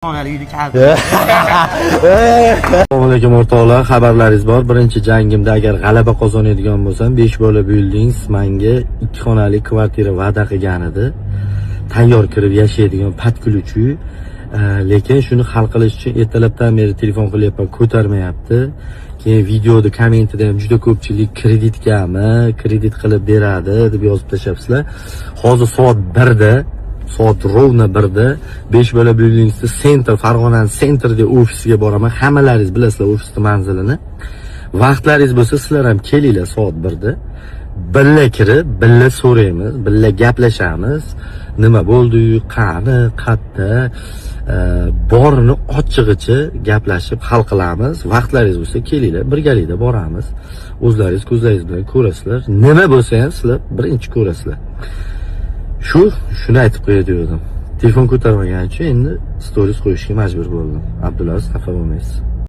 Xonali uyni kaliti. Assalomu alaykum, o'rtoqlar, xabarlaringiz bor. Birinchi jangimda agar g'alaba qozonadigan bo'lsam, 5 bola Buildings menga 2 xonali kvartira va'da qilgan edi. Tayyor kirib yashaydigan, под ключ uy. Lekin shuni hal qilish uchun ertalabdan beri telefon qilyapman, ko'tarmayapti. Keyin videoda kommentida ham juda ko'pchilik kreditgami, kredit qilib beradi deb yozib tashlabsizlar. Hozir soat 1 da, soat ровно 1 da 5 bola Buildingsni центр, Farg'onani центр da ofisiga boraman. Hammalaringiz bilasizlar ofisni manzilini. Vaqtlaringiz bo'lsa, sizlar ham kelinglar soat 1 da. Birga kirib, birga so'raymiz, birga gaplashamiz. Nima bo'ldi, qani, qayerda, borini ochig'icha gaplashib hal qilamiz. Vaqtlaringiz bo'lsa, kelinglar, birgalikda boramiz. O'zlaringiz ko'zlaringiz bilan ko'rasizlar. Nima bo'lsa ham sizlar birinchi ko'rasizlar. Shuni aytib qo'yay degandim. Telefon ko'tarmagani uchun endi stories qo'yishga majbur bo'ldim. Abdulaziz, xafa bo'lmaysiz.